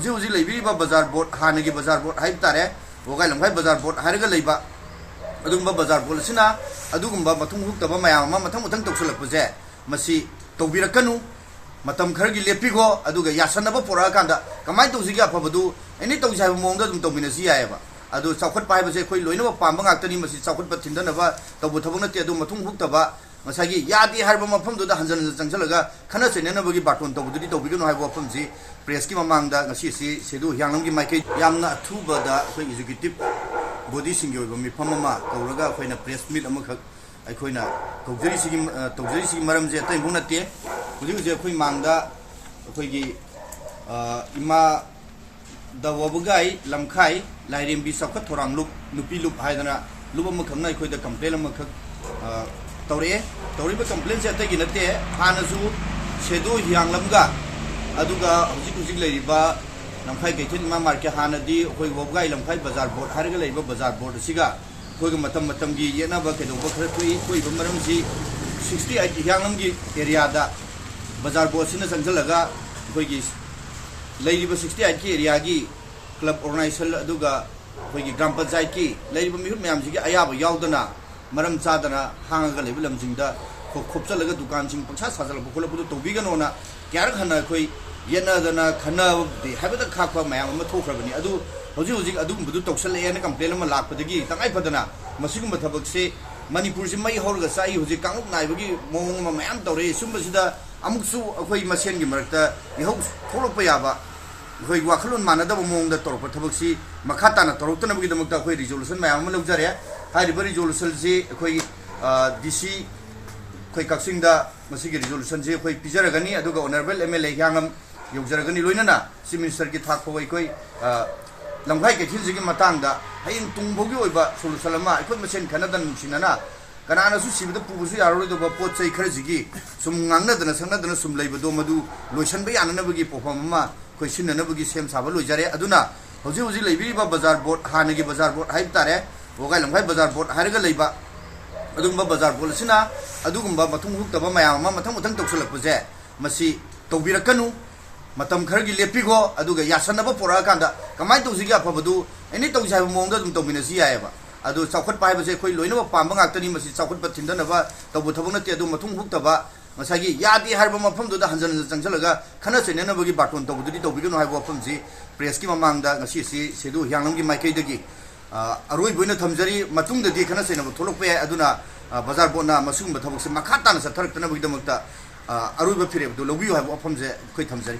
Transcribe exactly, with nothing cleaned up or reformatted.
ꯍꯧꯖꯤꯛ ꯍꯧꯖꯤꯛ ꯂꯩꯕꯤꯔꯤꯕ ꯕꯖꯥꯔ ꯕꯣꯔꯗ, ꯍꯥꯟꯅꯒꯤ ꯕꯖꯥꯔ ꯕꯣꯔꯗ ꯍꯥꯏꯕ ꯇꯥꯔꯦ, ꯋꯥꯒꯥꯏ ꯂꯝꯈꯥꯏ ꯕꯖꯥꯔ ꯕꯣꯔꯗ ꯍꯥꯏꯔꯒ ꯂꯩꯕ ꯑꯗꯨꯒꯨꯝꯕ ꯕꯖꯥꯔ ꯕꯣꯔꯗ ꯑꯁꯤꯅ ꯑꯗꯨꯒꯨꯝꯕ ꯃꯊꯣꯡ ꯍꯨꯛꯇꯕ ꯃꯌꯥꯝ ꯑꯃ ꯃꯊꯪ ꯃꯊꯪ ꯇꯧꯁꯤꯜꯂꯛꯄꯁꯦ, ꯃꯁꯤ ꯇꯧꯕꯤꯔꯛꯀꯅꯨ꯫ ꯃꯇꯝ ꯈꯔꯒꯤ ꯂꯦꯞꯄꯤꯈꯣ, ꯑꯗꯨꯒ ꯌꯥꯁꯟꯅꯕ ꯄꯨꯔꯛꯑꯀꯥꯟꯗ ꯀꯃꯥꯏꯅ ꯇꯧꯁꯤꯒꯦ, ꯑꯐꯕꯗꯨ ꯑꯦꯅꯤ ꯇꯧꯁꯤ ꯍꯥꯏꯕ ꯃꯑꯣꯡꯗ ꯑꯗꯨꯝ ꯇꯧꯃꯤꯟꯅꯁꯤ ꯌꯥꯏꯑꯕ꯫ ꯑꯗꯨ ꯆꯥꯎꯈꯠꯄ ꯍꯥꯏꯕꯁꯦ ꯑꯩꯈꯣꯏ ꯂꯣꯏꯅꯃꯛ ꯄꯥꯝꯕ ꯉꯥꯛꯇꯅꯤ, ꯃꯁꯤ ꯆꯥꯎꯈꯠꯄ ꯊꯤꯟꯊꯅꯕ ꯇꯧꯕ ꯊꯕꯛ ꯅꯠꯇꯦ꯫ ꯑꯗꯨ ꯃꯊꯣꯡ ꯍꯨꯛꯇꯕ, ꯉꯁꯥꯏꯒꯤ ꯌꯥꯗꯦ ꯍꯥꯏꯔꯕ ꯃꯐꯝꯗꯨꯗ ꯍꯟꯖꯟ ꯍꯟꯖꯟ ꯆꯪꯁꯤꯜꯂꯒ ꯈꯠꯅ ꯆꯩꯅꯅꯕꯒꯤ ꯕꯥꯔꯇꯣꯟ ꯇꯧꯕꯗꯨꯗꯤ ꯇꯧꯕꯤꯒꯅꯨ ꯍꯥꯏꯕ ꯋꯥꯐꯝꯁꯤ ꯄ꯭ꯔꯦꯁꯀꯤ ꯃꯃꯥꯡꯗ ꯉꯁꯤꯁꯤ ꯁꯦꯗꯨ ꯍꯤꯌꯥꯡꯂꯝꯒꯤ ꯃꯥꯏꯀꯩ ꯌꯥꯝꯅ ꯑꯊꯨꯕꯗ ꯑꯩꯈꯣꯏ ꯑꯦꯖꯨꯀꯦꯇꯤꯞ ꯕꯣꯗꯤꯁꯤꯡꯒꯤ ꯑꯣꯏꯕ ꯃꯤꯐꯝ ꯑꯃ ꯀꯧꯔꯒ ꯑꯩꯈꯣꯏꯅ ꯄ꯭ꯔꯦꯁ ꯃꯤꯠ ꯑꯃꯈꯛ ꯑꯩꯈꯣꯏꯅ ꯀꯧꯖꯔꯤꯁꯤꯒꯤ, ꯑ, ꯇꯧꯖꯔꯤꯁꯤꯒꯤ ꯃꯔꯝꯁꯦ ꯑꯇꯩ ꯑꯃꯐꯥꯎ ꯅꯠꯇꯦ꯫ ꯍꯧꯖꯤꯛ ꯍꯧꯖꯤꯛ ꯑꯩꯈꯣꯏ ꯃꯥꯡꯗ ꯑꯩꯈꯣꯏꯒꯤ, ꯑ, ꯏꯃꯥ ꯗ ꯋꯥꯕꯒꯥꯏ ꯂꯝꯈꯥꯏ ꯂꯥꯏꯔꯦꯝꯕꯤ ꯆꯥꯎꯈꯠ ꯊꯧꯔꯥꯡ ꯂꯨꯞ, ꯅꯨꯄꯤ ꯂꯨꯞ ꯍꯥꯏꯗꯅ ꯂꯨꯞ ꯑꯃꯈꯛꯅ ꯑꯩꯈꯣꯏꯗ ꯀꯝꯄ꯭ꯂꯦꯟ ꯑꯃꯈꯛ, ꯑ, ꯇꯧꯔꯛꯑꯦ꯫ ꯇꯧꯔꯤꯕ ꯀꯝꯄ꯭ꯂꯦꯟꯁꯦ ꯑꯇꯩꯒꯤ ꯅꯠꯇꯦ, ꯍꯥꯟꯅꯁꯨ ꯁꯦꯗꯣ ꯍꯤꯌꯥꯡꯂꯝꯒ ꯑꯗꯨꯒ ꯍꯧꯖꯤꯛ ꯍꯧꯖꯤꯛ ꯂꯩꯔꯤꯕ ꯂꯝꯈꯥꯏ ꯀꯩꯊꯦꯜ ꯏꯃꯥ ꯃꯥꯔꯀꯦꯠ, ꯍꯥꯟꯅꯗꯤ ꯑꯩꯈꯣꯏ ꯋꯥꯕꯒꯥꯏ ꯂꯝꯈꯥꯏ ꯕꯖꯥꯔ ꯕꯣꯔꯗ ꯍꯥꯏꯔꯒ ꯂꯩꯔꯤꯕ ꯕꯖꯥꯔ ꯕꯣꯔꯗ ꯑꯁꯤꯒ ꯑꯩꯈꯣꯏꯒ ꯃꯇꯝ ꯃꯇꯝꯒꯤ ꯌꯦꯠꯅꯕ ꯀꯩꯗꯧꯕ ꯈꯔ ꯊꯣꯛꯏ꯫ ꯊꯣꯛꯏꯕ ꯃꯔꯝꯁꯤ ꯁꯤꯛꯁꯇꯤ ꯑꯩꯠ ꯍꯤꯌꯥꯡꯂꯝꯒꯤ ꯑꯦꯔꯤꯌꯥꯗ ꯕꯖꯥꯔ ꯕꯣꯔꯗꯁꯤꯅ ꯆꯪꯁꯤꯜꯂꯒ ꯑꯩꯈꯣꯏꯒꯤ ꯂꯩꯔꯤꯕ ꯁꯤꯛꯁꯇꯤ ꯑꯩꯠꯀꯤ ꯑꯦꯔꯤꯌꯥꯒꯤ ꯀ꯭ꯂꯕ ꯑꯣꯔꯒꯅꯥꯏꯖꯦꯁꯟ ꯑꯗꯨꯒ ꯑꯩꯈꯣꯏꯒꯤ ꯒ꯭ꯔꯥꯝ ꯄꯟꯆꯥꯌꯠꯀꯤ ꯂꯩꯔꯤꯕ ꯃꯤꯍꯨꯠ ꯃꯌꯥꯝꯁꯤꯒꯤ ꯑꯌꯥꯕ ꯌꯥꯎꯗꯅ ꯃꯔꯝ ꯆꯥꯗꯅ ꯍꯥꯡꯉꯒ ꯂꯩꯕ ꯂꯝꯁꯤꯡꯗ ꯈꯣ-, ꯈꯣꯞꯆꯜꯂꯒ ꯗꯨꯀꯥꯟꯁꯤꯡ ꯄꯪꯁꯥ ꯁꯥꯖꯜꯂꯛꯄ ꯈꯣꯠꯂꯛꯄꯗꯨ ꯇꯧꯕꯤꯒꯅꯣꯅ ꯀꯌꯥꯔꯛ ꯍꯟꯅ ꯑꯩꯈꯣꯏ ꯌꯦꯠꯅꯗꯅ ꯈꯟꯅꯕꯗꯤ ꯍꯥꯏꯕꯗ ꯈꯥꯛꯄ ꯃꯌꯥꯝ ꯑꯃ ꯊꯣꯛꯈ꯭ꯔꯕꯅꯤ꯫ ꯑꯗꯨ ꯍꯧꯖꯤꯛ ꯍꯧꯖꯤꯛ ꯑꯗꯨꯒꯨꯝꯕꯗꯨ ꯇꯧꯁꯜꯂꯛꯑꯦꯅ ꯀꯝꯄ꯭ꯂꯦꯟ ꯑꯃ ꯂꯥꯛꯄꯗꯒꯤ ꯇꯉꯥꯏ ꯐꯗꯅ ꯃꯁꯤꯒꯨꯝꯕ ꯊꯕꯛꯁꯦ ꯃꯅꯤꯄꯨꯔꯁꯤ ꯃꯩ ꯍꯧꯔꯒ ꯆꯥꯛꯏ, ꯍꯧꯖꯤꯛ ꯀꯥꯡꯂꯨꯞ ꯅꯥꯏꯕꯒꯤ ꯃꯑꯣꯡ ꯑꯃ ꯃꯌꯥꯝ ꯇꯧꯔꯛꯏ꯫ ꯁꯨꯝꯕꯁꯤꯗ ꯑꯃꯨꯛꯁꯨ ꯑꯩꯈꯣꯏ ꯃꯁꯦꯟꯒꯤ ꯃꯔꯛꯇ ꯏꯍꯧ ꯊꯣꯛꯂꯛꯄ ꯌꯥꯕ, ꯑꯩꯈꯣꯏ ꯋꯥꯈꯜꯂꯣꯟ ꯃꯥꯟꯅꯗꯕ ꯃꯑꯣꯡꯗ ꯇꯧꯔꯛꯄ ꯊꯕꯛꯁꯤ ꯃꯈꯥ ꯇꯥꯅ ꯇꯧꯔꯛꯇꯅꯕꯒꯤꯗꯃꯛꯇ ꯑꯩꯈꯣꯏ ꯔꯤꯖꯣꯂꯨꯁꯟ ꯃꯌꯥꯝ ꯑꯃ ꯂꯧꯖꯔꯦ꯫ ꯍꯥꯏꯔꯤꯕ ꯔꯤꯖꯣꯂꯨꯁꯟꯁꯤ ꯑꯩꯈꯣꯏ, ꯑ, ꯗꯤ ꯁꯤ ꯑꯩꯈꯣꯏ ꯀꯛꯆꯤꯡꯗ ꯃꯁꯤꯒꯤ ꯔꯤꯖꯣꯂꯨꯁꯟꯁꯤ ꯑꯩꯈꯣꯏ ꯄꯤꯖꯔꯒꯅꯤ, ꯑꯗꯨꯒ ꯑꯣꯅꯔꯦꯕꯜ ꯑꯦꯝ ꯑꯦꯜ ꯑꯦ ꯍꯤꯌꯥꯡꯂꯝ ꯌꯧꯖꯔꯒꯅꯤ, ꯂꯣꯏꯅꯅ ꯆꯤꯐ ꯃꯤꯅꯤꯁꯇꯔꯒꯤ ꯊꯥꯛ ꯐꯥꯎꯕ ꯑꯩꯈꯣꯏ, ꯑ, ꯂꯝꯈꯥꯏ ꯀꯩꯊꯦꯜꯁꯤꯒꯤ ꯃꯇꯥꯡꯗ ꯍꯌꯦꯡ ꯇꯨꯡ ꯐꯥꯎꯒꯤ ꯑꯣꯏꯕ ꯁꯣꯂꯨꯁꯟ ꯑꯃ ꯑꯩꯈꯣꯏ ꯃꯁꯦꯟ ꯈꯟꯅꯗꯅ ꯅꯨꯡꯁꯤꯅꯅ ꯀꯅꯥꯅꯁꯨ ꯁꯤꯕꯗ ꯄꯨꯕꯁꯨ ꯌꯥꯔꯔꯣꯏꯗꯧꯕ ꯄꯣꯠ ꯆꯩ ꯈꯔꯁꯤꯒꯤ ꯁꯨꯝ ꯉꯥꯡꯅꯗꯅ ꯁꯛꯅꯗꯅ ꯁꯨꯝ ꯂꯩꯕꯗꯣ, ꯃꯗꯨ ꯂꯣꯏꯁꯤꯟꯕ ꯌꯥꯅꯅꯕꯒꯤ ꯄꯣꯠꯐꯝ ꯑꯃ ꯑꯩꯈꯣꯏ ꯁꯤꯟꯅꯅꯕꯒꯤ ꯁꯦꯝ ꯁꯥꯕ ꯂꯣꯏꯖꯔꯦ꯫ ꯑꯗꯨꯅ ꯍꯧꯖꯤꯛ ꯍꯧꯖꯤꯛ ꯂꯩꯕꯤꯔꯤꯕ ꯕꯖꯥꯔ ꯕꯣꯔꯗ, ꯍꯥꯟꯅꯒꯤ ꯕꯖꯥꯔ ꯕꯣꯔꯗ ꯍꯥꯏꯕ ꯇꯥꯔꯦ, ꯋꯥꯒꯥꯏ ꯂꯝꯈꯥꯏ ꯕꯖꯥꯔ ꯕꯣꯔꯗ ꯍꯥꯏꯔꯒ ꯂꯩꯕ ꯑꯗꯨꯒꯨꯝꯕ ꯕꯖꯥꯔ ꯕꯣꯔꯗ ꯑꯁꯤꯅ ꯑꯗꯨꯒꯨꯝꯕ ꯃꯊꯣꯡ ꯍꯨꯛꯇꯕ ꯃꯌꯥꯝ ꯑꯃ ꯃꯊꯪ ꯃꯊꯪ ꯇꯧꯁꯤꯜꯂꯛꯄꯁꯦ, ꯃꯁꯤ ꯇꯧꯕꯤꯔꯛꯀꯅꯨ꯫ ꯃꯇꯝ ꯈꯔꯒꯤ ꯂꯦꯞꯄꯤꯈꯣ, ꯑꯗꯨꯒ ꯌꯥꯁꯟꯅꯕ ꯄꯨꯔꯛꯑꯀꯥꯟꯗ ꯀꯃꯥꯏꯅ ꯇꯧꯁꯤꯒꯦ? ꯑꯐꯕꯗꯨ ꯑꯦꯅꯤ ꯇꯧꯁꯤ ꯍꯥꯏꯕ ꯃꯑꯣꯡꯗ ꯑꯗꯨꯝ ꯇꯧꯃꯤꯟꯅꯁꯤ ꯌꯥꯏꯑꯕ꯫ ꯑꯗꯨ ꯆꯥꯎꯈꯠꯄ ꯍꯥꯏꯕꯁꯦ ꯑꯩꯈꯣꯏ ꯂꯣꯏꯅꯃꯛ ꯄꯥꯝꯕ ꯉꯥꯛꯇꯅꯤ꯫ ꯃꯁꯤ ꯆꯥꯎꯈꯠꯄ ꯊꯤꯟꯗꯅꯕ ꯇꯧꯕ ꯊꯕꯛ ꯅꯠꯇꯦ꯫ ꯑꯗꯨ ꯃꯇꯨꯡ ꯍꯨꯛꯇꯕ, ꯉꯁꯥꯏꯒꯤ ꯌꯥꯗꯦ ꯍꯥꯏꯔꯕ ꯃꯐꯝꯗꯨꯗ ꯍꯟꯖꯟ ꯍꯟꯖꯟ ꯆꯪꯁꯤꯜꯂꯒ ꯈꯠꯅ ꯆꯩꯅꯅꯕꯒꯤ ꯕꯥꯔꯇꯣꯟ ꯇꯧꯕꯗꯨꯗꯤ ꯇꯧꯕꯤꯒꯅꯨ ꯍꯥꯏꯕ ꯋꯥꯐꯝꯁꯤ ꯄ꯭ꯔꯦꯁꯀꯤ ꯃꯃꯥꯡꯗ ꯉꯁꯤꯁꯤ ꯁꯦꯗꯨ ꯍꯤꯌꯥꯡꯂꯝꯒꯤ ꯃꯥꯏꯀꯩꯗꯒꯤ, ꯑ, ꯑꯔꯣꯏꯕ ꯑꯣꯏꯅ ꯊꯝꯖꯔꯤ꯫ ꯃꯇꯨꯡꯗꯗꯤ ꯈꯠꯅ ꯆꯩꯅꯕ ꯊꯣꯛꯂꯛꯄ ꯌꯥꯏ꯫ ꯑꯗꯨꯅ, ꯑ, ꯕꯖꯥꯔ ꯕꯣꯔꯗꯅ ꯃꯁꯤꯒꯨꯝꯕ ꯊꯕꯛꯁꯦ ꯃꯈꯥ ꯇꯥꯅ ꯆꯠꯊꯔꯛꯇꯅꯕꯒꯤꯗꯃꯛꯇ, ꯑ, ꯑꯔꯣꯏꯕ ꯐꯤꯔꯦꯞ ꯑꯗꯨ ꯂꯧꯕꯤꯌꯨ ꯍꯥꯏꯕ ꯋꯥꯐꯝꯁꯦ ꯑꯩꯈꯣꯏ ꯊꯝꯖꯔꯤ꯫